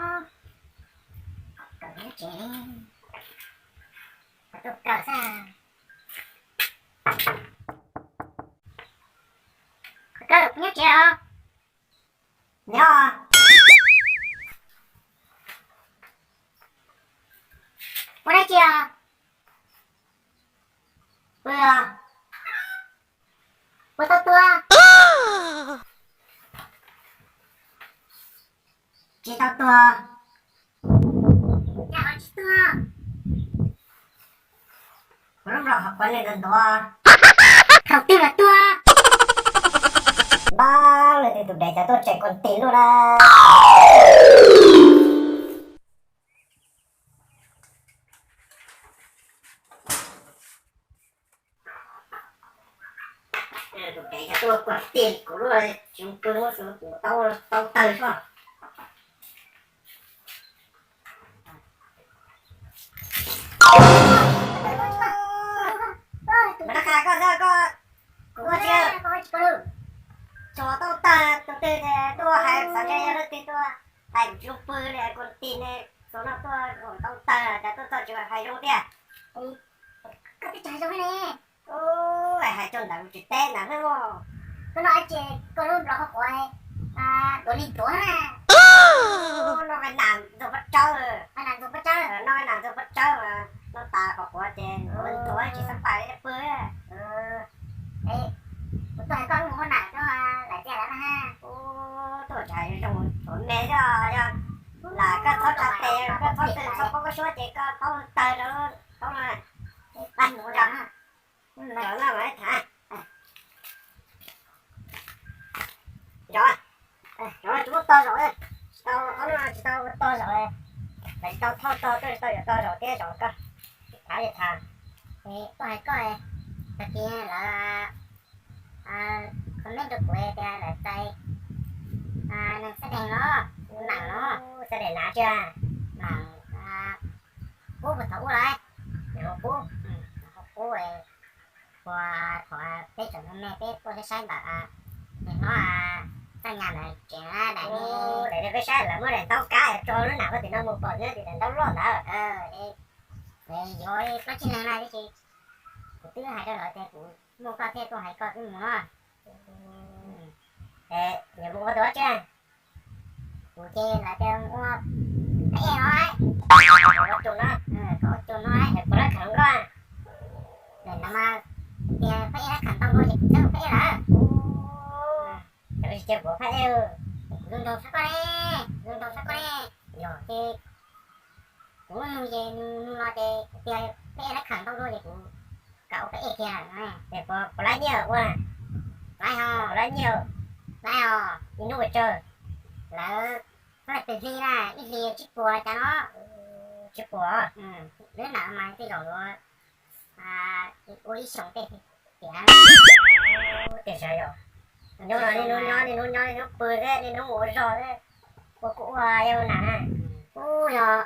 Kawm nyob tsev, kawm tuaj kawm xwb. Kawm nyob tsev os. Yog. Ua dab tsi os? Pw os. Puas tau tuag? Tsis tau tuag. Cas ho tsis tuag? Kuv lub nplog qhov quav nws ntuav ntuav. Thaum twg los tuag? Npab, leej twg tus dev cov tuaj tseem koos tis luaj na. Tus dev cov tuaj koos tis kuv luaj, tsis pw muab kuv tau tawg xwb. Mas rov qab koj xwb koj, kuv ua tsis, tso tau tawg tus twg tuaj hais xav ntshe yog leej twg tuaj hais kuv tsis pw li koos tis ne, xav no tuaj tau tawg cas tuaj txog tsis hais zoo tiag. Koj twb tsis hais zoo li ne. Ub, hais rau ntawd kuv tsis teb ntawd xwb mog. Koj noj ib ce koj lub nplog qhov quav duav li duav na. Noj hais nas ntxuag pob tsawb, hais nas ntxuag pob tsawb, noj hais nas ntxuag pob tsawb mas noj tas qhov quav ces duav li duav tsis xav pais li pw. Es kuv tuaj hais koj lub mus hauj nam no lawm tiag lawm na. Ub, tuaj tsis hais zoo, tshuav me xwb, yog lam koj txhob tsa tes, koj txhob txwm txhob paub koj suab ces koj paub tawg rau paub no. Cov no mas tham, cov, cov tsis muaj tog zaum, tsis tau, ob no tsis tau ua tog zaum, lawv tsis tau thauj tog, tuaj tsis tau yuav tog zaum thiab zaum koj, tsis tham li tham. Tuaj hais koj, tag kis lawv comment rau kuv tias lawv txais neeg xab dees no, nees no, xab dees nav tsi, nees qub puas thaum ub lawm, qub, qub, puas thaum peb tseem me me peb tuaj saib saib ntawm, nim no txaj nyas ntawd tseem daim ne, daim ne peb saib lawv muab daim ntaub kab tso lub nam puag tim no mus pom nyob tim daim ntaub loj ntawd. Yuav plaub tsib leeg na tib si, kuv twb hais rau lawv tias kuv muaj koj thiaj tuaj hais koj twb mus no. Yuav mus ua tus dab tsi? Kuv ces lawv tias mus ua phab ej no, ua tus no, ua tus no, es puas lab khawm nkoj? Ntawm no mas tias phab ej lab khawm ntau dua ces kuv txawb mus phab ej lawm. Cov tsis cia kuv phab ej, kuv zoo nraug tshaj koj ne, zoo nraug tshaj koj ne. Yog ces kuv nug ces nws nug no ces tias phab ej lab khawm ntau dua ces kuv kam ua phab ej kiag. Es puas lab nyiaj ua? Lab ho, lab nyiaj, lab ho, ib hnub ua tsawg? Lawv, lawv pes hli na, ib hlis tsib puas cas no. Tsib puas? Lub nam mas tej zaum yuav ua ib xyoos tej tiav. Tiam sis yog nyob no niaj hnub nyob niaj hnub nyob niaj hnub pw thiab niaj hnub ua zog thiab, ua kuj ua yog nam na. Ub, yog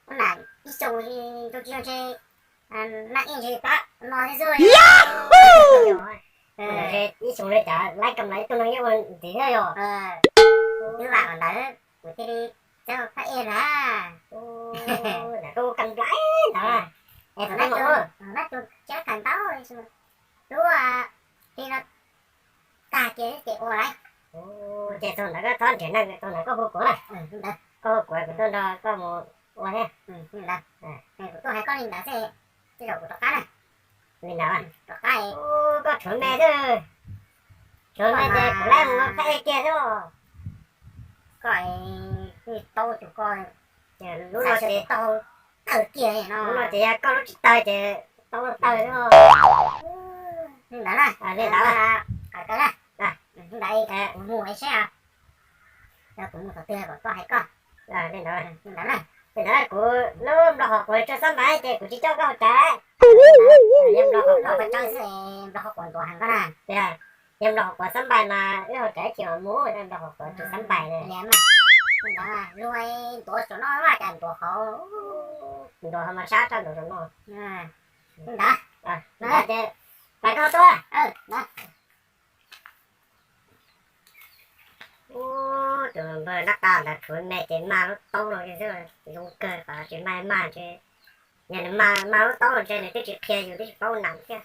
ua nam ib xyoos zoo tsis zoo ntshe naj ib ntshe pab no thiab xwb. Ib xyoos li cas laib kam laib ib tug neeg yeej ua ntxiv thiab yog. Twb vam ntawd kuv thiaj li txawb phab ej ntag. Ntawd koj ua kam nplai ntawd. Es tus nab tus, nab tus tsis laib kam ntau, lub hli no tag kiag ces ua lawm. Ces txog ntawd koj txhob nrhiav neeg, txog ntawd koj hu kuv na. Koj hu kuv, kuv tuaj nrog koj mus ua thiab. Kuv tuaj hais koj li ntawd xwb, tej zaum kuv rov qab na. Li ntawd, rov qab. Koj tshuav me xwb, tshuav me ces kuv laib mus phab ej kiag xwb. Koj tau tus koj, lub no ces tau tawg kiag no. Lub no ces yog koj lub tsis tawg ces tau tawg xwb. Li ntawd na, li ntawd na. Ntawd kuv mus saib, kuv mus thaum twg kom koj hais koj. Li ntawd, li ntawd kuv lub nplog qhov quav tso xab npais ces kuv tsis coj koj ua tsav. Yog nplog qhov quav tso xab npais koj na. Yog nplog qhov quav xab npais mas wb ua tsav ib chim mas mus, nplog qhov quav tso xab npais. Li ntawd, luag ntuav saum no mas cas ntuav qhov, ntuav qhov mas sab rau ntuav saum no. Li ntawd, pais koj tuaj. Ub, tus npawg nab qa ntawd tshuav me ces maj lub taub los xwb, zoo kawg, qhov tsis maj maj ntshe, yog nws maj lub taub los ntshe nws twb tsis qhia yus, twb tsis paub nam thiab.